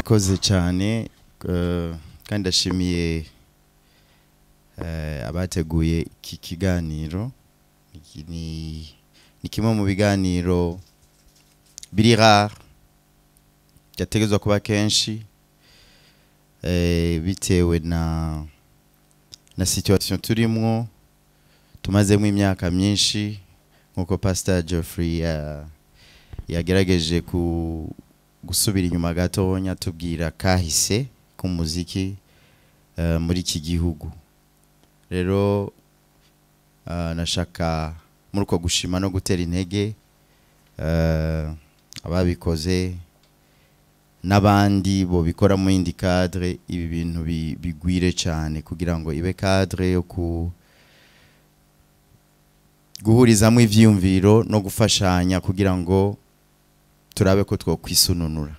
Murakoze cyane, kandi ndashimiye abateguye iki kiganiro. Iki ni kimwe mu biganiro biri rare, byategerezwa kuba kenshi, bitewe na situation turimwo, tumazemo imyaka myinshi, nkuko Pastor Geoffrey yagerageje ku gusubira inyuma gatonya tubwira kahise k'umuziki muri iki gihugu. Rero nashaka muri uko gushima no gutera intege ababikoze n'abandi bo bikora mu yindi cadre, ibi bintu bigwire cyane kugira ngo ibe cadre yo ku guhurizamo ivyiyumviro no gufashanya kugira ngo turabe ko twokwisununura.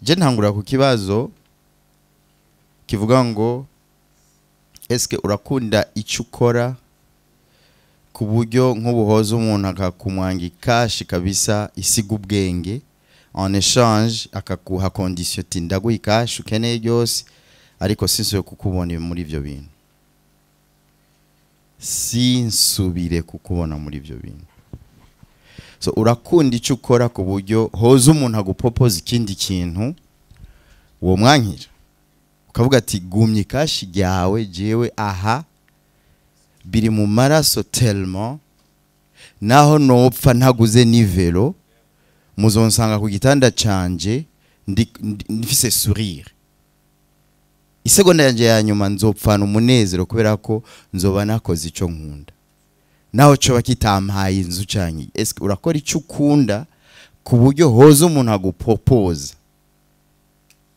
Je ntangura ku kibazo kivuga ngo eske urakunda icyo ukora ku buryo nk'ubuhoza umuntu akakumwanga ikashi kabisa isiga ubwenge en échange akakuha condition ati ndaguha ikashi ukeneye ryose, ariko sinsubire kukubona muri ivyo bintu, sinsubire kukubona muri ivyo bintu. So urakunda icyo ukora ku buryo hoza umuntu agupropose ikindi kintu uwo mwankira ukavuga ati gumya ikashi ryawe, jewe aha biri mu maraso tellement naho nopfa ntaguze nivelo muzonsanga ku gitanda canje ndifise sourire, isegonda yanje ya nyuma nzopfana umunezero kubera ko nzoba nakoze ico nkunda, naho coba kitampaye inzu canke. Eske urakora ico ukunda ku buryo hoza umuntu agupropose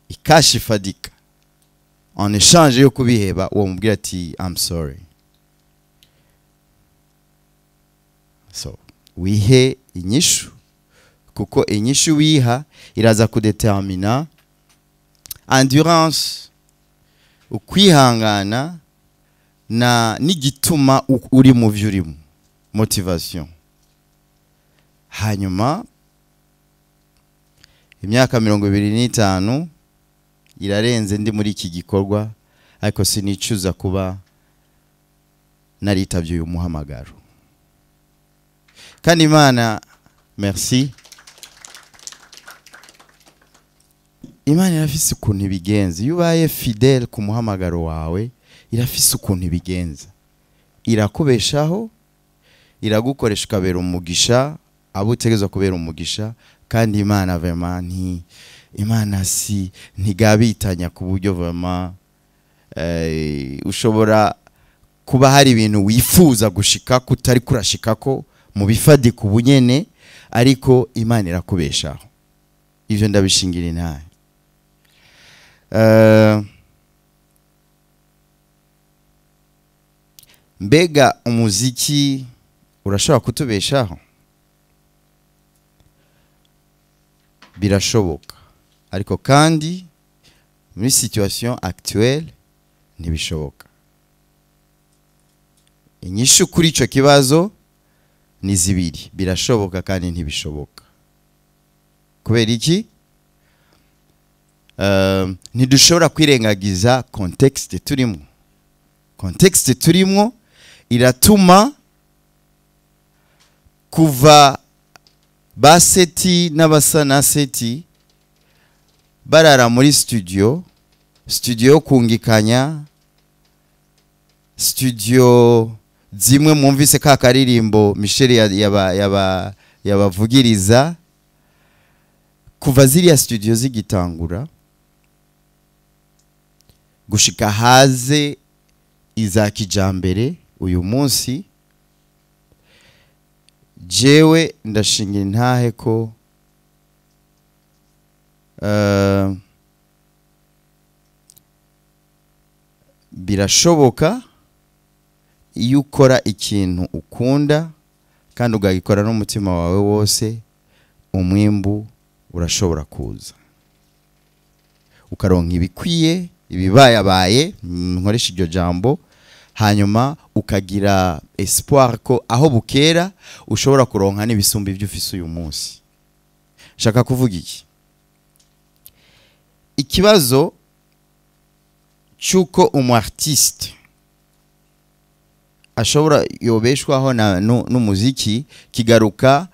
ikashi fadika en échange yo kubiheba, uwo mubwira ati I'm sorry. So wihe inyishu, kuko inyishu wiha iraza kudetermina endurance, ukwihangana na n'igituma uri mu vyo urimo, motivation. Hanyuma imyaka 25 irarenze ndi muri iki gikorwa, ariko sinicuza kuba naritavye uyu muhamagaro. Kandi Imana, merci, Imana irafise ukuntu ibigenza. Iyo ubaye fidèle ku muhamagaro wawe, irafise ukuntu ibigenza, irakubeshaho, iragukoresha ukabera umugisha abo utegerezwa kubera umugisha. Kandi Imana vraiment Imana si ntigabitanya ku buryo vraiment ushobora kuba hari ibintu wifuza gushika kutari kurashikako mu bifadika ubunyene, ariko Imana irakubeshaho. Ivyo ndabishingira intahe. Mbega umuziki urashobora kutubeshaho? Birashoboka, ariko kandi muri situation actuelle ntibishoboka. Inyishu kuri ico kibazo ni zibiri: birashoboka kandi ntibishoboka. Kubera iki? Ntidushobora kwirengagiza contexte turimo. Contexte turimo iratuma kuva baseti n'abasa na seti barara muri studio, studio kungikanya, studio zimwe mwumvise ka karirimbo Michel yabavugiriza. Kuva ziriya studio zigitangura gushika haze iza kijambere uyu munsi, jewe ndashingira intahe ko birashoboka iyo ukora ikintu ukunda kandi ugagikora n'umutima wawe wose, umwimbu urashobora kuza, ukaronka ibikwiye, ibibayabaye, nkoresha iryo jambo, hanyuma ukagira espoir ko aho bukera ushobora kuronka n'ibisumba ibyo ufise uyu munsi. Shaka kuvuga iki? Ikibazo cy'uko umu artiste ashobora yobeshwaho na n'umuziki kigaruka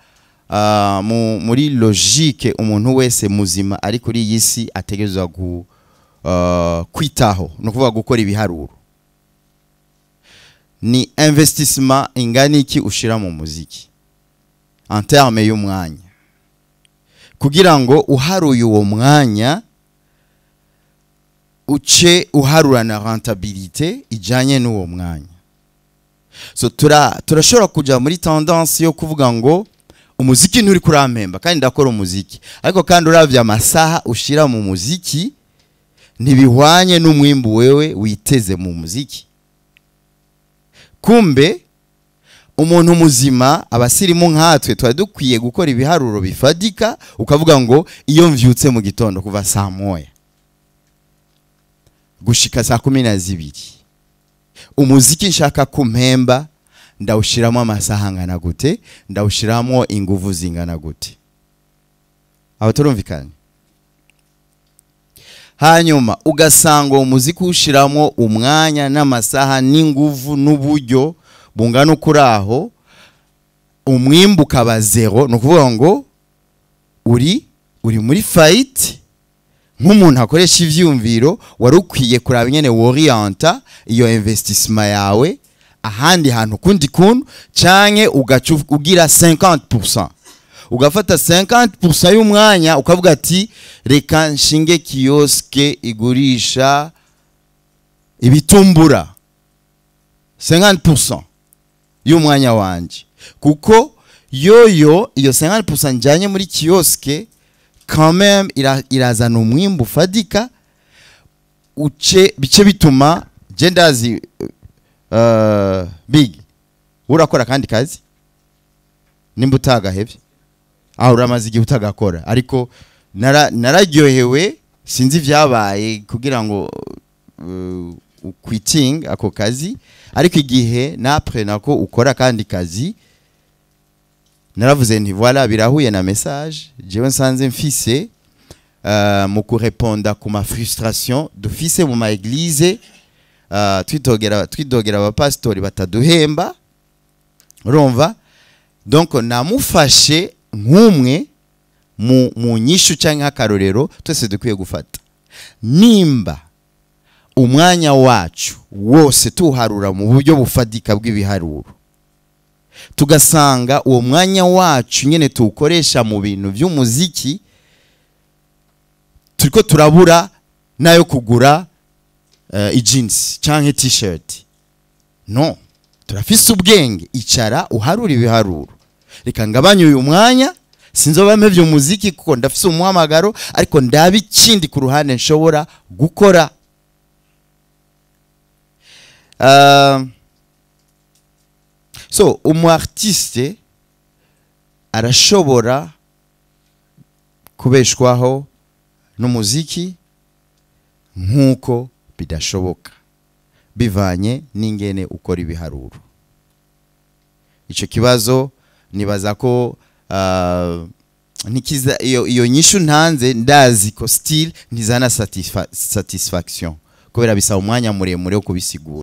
muri logique umuntu wese muzima ari kuri iyi si ategerezwa kwitaho, no kuvuga gukora ibiharuro. Ni investissement ingana iki ushira mu muziki en terme y'umwanya, kugira ngo uharuye uwo mwanya uce uharura na rentabilité ijanye n'uwo mwanya. So turashobora kuja muri tendance yo kuvuga ngo umuziki nturi kurampemba kandi ndakora umuziki, ariko kandi uravye amasaha ushira mu muziki ntibihwanye n'umwimbu wewe witeze mu muziki. Kumbe umuntu muzima, abasirimu nkatwe, twari dukwiye gukora ibiharuro bifadika, ukavuga ngo iyo mvyutse mu gitondo kuva saa 1 gushika saa 12, umuziki nshaka kumpemba ndawushiramo amasaha angana gute, ndawushiramo inguvu zingana gute? Aho turumvikanye? Hanyuma ugasanga uwo muziki ushiramo umwanya n'amasaha n'inguvu n'uburyo bungana ukuri aho, umwimbu ukaba zéro. Ni ukuvuga ngo uri muri faillite nk'umuntu akoresha ivyumviro. Wari ukwiye kuraba ingene worienta iyo investissement yawe ahandi hantu kundi kuntu, canke ugaca ugira 50%, ugafata 50% y'umwanya ukavuga ati reka nshinge kiosque igurisha ibitumbura, 50% y'umwanya wanje, kuko yoyo iyo 50% njanye muri kiosque quand même irazana umwimbu ufadika, uce bice bituma je ndazi big urakora kandi kazi nimba utagahevye, aho uramaze igihe utagakora, ariko nararyohewe, sinzi vyabaye kugira ngo quitting ako kazi, ariko igihe napre nako ukora kandi kazi, naravuze nti voilà, birahuye na message jewe nsanze mfise mu kureponda ku ma frustration dufise mu ma église, twidogera abapasitori bataduhemba. Urumva, donc namufashe nk'umwe mu nyishu cyangwa nk'akarorero twese dukwiye gufata. Nimba umwanya wacu wose tuharura mu buryo bufadika bw'ibiharuro, tugasanga uwo mwanya wacu nyene tuwukoresha mu bintu by'umuziki, turiko turabura nayo kugura ijinsi canke t-shirt, no turafise ubwenge, icara uharura ibiharuro, reka ngabanye uyu mwanya, sinzoba mpevye umuziki kuko ndafise umuhamagaro, ariko ndabe ikindi ku ruhande nshobora gukora. So umu artiste arashobora kubeshwaho n'umuziki nk'uko bidashoboka, bivanye n'ingene ukora ibiharuro. Ico kibazo nibaza ko ntikiza iyo nyishu ntanze, ndazi ko still ntizana satisfaction kubera bisaba umwanya muremure wo kubisigura.